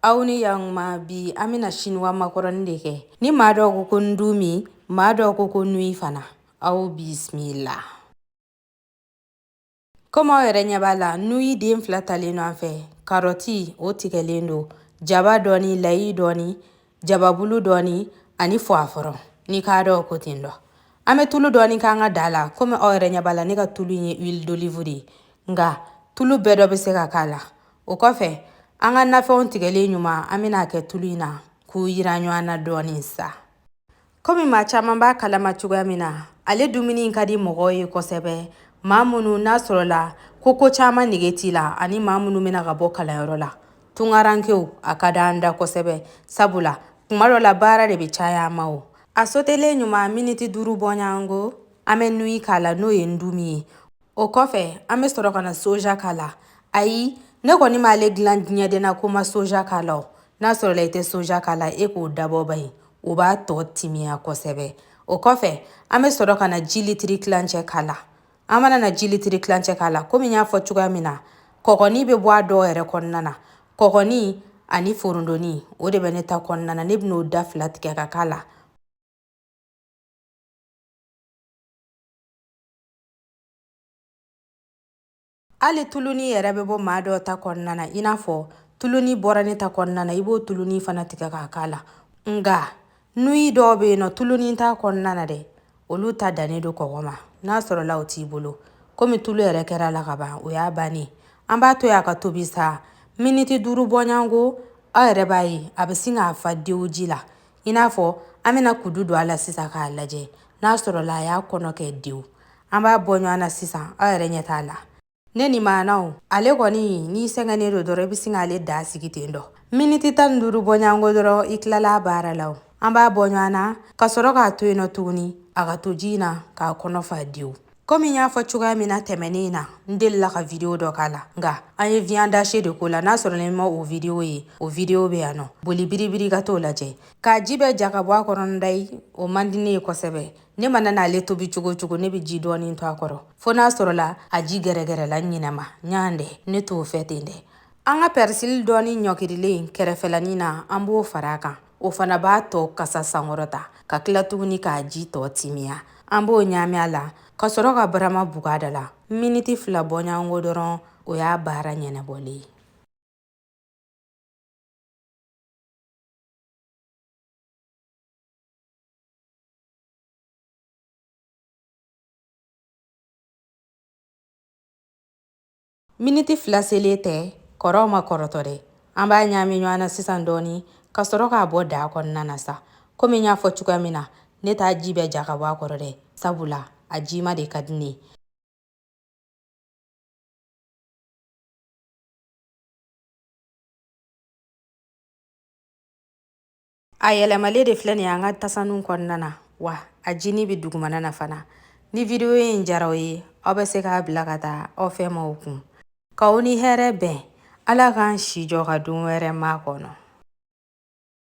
Aw ni yakuma, bi an bɛna chinois makɔrɔni de kɛ. Ni maa dɔw ko ko ndumi, maa dɔw ko ko nouille fana. Aw bisimila. Komi aw yɛrɛ ɲɛ b'a la, nouille den 2 talen don an fɛ, karɔti o tigɛlen don, jaba dɔɔni, layi dɔɔni, jababulu dɔɔni ani poivron ni k'a dɔw ko ten dɔ. An bɛ tulu dɔɔni k'an ka da la. Komi aw yɛrɛ ɲɛ b'a la, ne ka tulu in ye huile d'olive de ye, nka tulu bɛɛ dɔ bɛ se ka k'a la. O kɔfɛ, an ka nafɛnw tigɛlen ɲuman, an bɛna kɛ tulu in na k'u yira ɲɔgɔn na dɔɔni sa. Komi maa caman b'a kalama cogoya min na, ale dumuni in ka di mɔgɔw ye kosɛbɛ, maa minnu n'a sɔrɔla ko ko caman nege t'i la ani maa minnu bɛna ka bɔ kalanyɔrɔ la. Tungarankew, a ka d'an da kosɛbɛ, sabula kuma dɔ la baara de bɛ caya an ma. O a sotelen ɲuman miniti 5 bɔɲɔgɔnko, an bɛ nouille k'a la, n'o ye ndumi ye. O kɔfɛ, an bɛ sɔrɔ ka na soja k'a la. Ayi, ne kɔni m'ale dilan diɲɛden na ko ma soja k'a la. O n'a sɔrɔla i tɛ soja k'a la, e k'o dabɔ ba ye, o b'a tɔ timiya kosɛbɛ. O kɔfɛ, an bɛ sɔrɔ ka na ji litiri tilancɛ k'a la. An mana na ji litiri tilancɛ k'a la, komi n y'a fɔ cogoya min na, kɔgɔni bɛ bɔ a dɔw yɛrɛ kɔnɔna na. Kɔgɔni ani forondoni, o de bɛ ne ta kɔnɔna na. Ne bɛn'o da 2 tigɛ ka k'a la. Hali tuluni yɛrɛ bɛ bɔ maa dɔw ta kɔnɔna na, i n'a fɔ tuluni bɔra ne ta kɔnɔna na, i b'o tuluni fana tigɛ k'a k'a la. Nka nouille dɔw bɛ yen nɔ, tuluni t'a kɔnɔna na dɛ, olu ta dannen don kɔgɔ ma. N'a sɔrɔla o t'i bolo, komi tulu yɛrɛ kɛra la ka ban, o y'a bannen. An b'a to yen a ka tobi sa miniti 5 bɔɲɔgɔnko. Aw yɛrɛ b'a ye, a bɛ sin k'a fa dewu ji la. I n'a fɔ an bɛna kudu don a la sisan k'a lajɛ n'a sɔrɔla a y'a kɔnɔ kɛ dewu. An b'a bɔ ɲɔgɔn na sisan, aw yɛrɛ ɲɛ t'a la. Ne ni maanaw, ale kɔni, n'i sɛgɛnnen don dɔrɔn, i bɛ sin k'ale da sigi ten dɔ miniti 15 bɔɲɔgɔnko dɔrɔn, i tilala a baara la. O an b'a bɔ ɲɔgɔn na ka sɔrɔ k'a to yen nɔ tuguni, a ka to ji in na k'a kɔnɔ fa dewu. Komi n y'a fɔ cogoya min na tɛmɛnen na, n delila ka video dɔ k'a la, nka an ye viande hachée de ko la. N'a sɔrɔ ni ma o video ye, o video bɛ yan nɔ, boli biribiri ka t'o lajɛ. K'a ji bɛɛ ja ka bɔ a kɔrɔ ndayi, o man di ne ye kosɛbɛ. Ne mana n'ale tobi cogo cogo, ne bɛ ji dɔɔni to a kɔrɔ, fo n'a sɔrɔla a ji gɛrɛgɛrɛla n ɲinɛ ma ɲan dɛ. Ne t'o fɛ ten dɛ. An ka persil dɔɔni ɲɔkirilen kɛrɛfɛlanin na, an b'o fara a kan. O fana b'a tɔ kasa sankɔrɔta, ka tila tuguni k'a ji tɔ timiya. An b'o ɲaami a la ka sɔrɔ ka barama bugu a da la miniti 2 bɔɲɔgɔnko dɔrɔn, o y'a baara ɲɛnabɔlen ye. Miniti 2 selen tɛ, kɔrɔw ma kɔrɔtɔ dɛ. An b'a ɲaami ɲɔgɔn na sisan dɔɔni ka sɔrɔ k'a bɔ daa kɔnɔna na sa. Komi n y'a fɔ cogoya min na, ne t'a ji bɛɛ ja ka bɔ a kɔrɔ dɛ, sabula a jima de ka di ne ye. A yɛlɛmalen de filɛ nin ye an ka tasaniw kɔnɔna na, wa a jini bɛ dugumana na fana. Ni video in diyara aw ye, aw bɛ se k'a bila ka taa aw fɛ maaw kun. K'aw ni hɛrɛ bɛn, Ala k'an si jɔ ka don wɛrɛ makɔnɔ.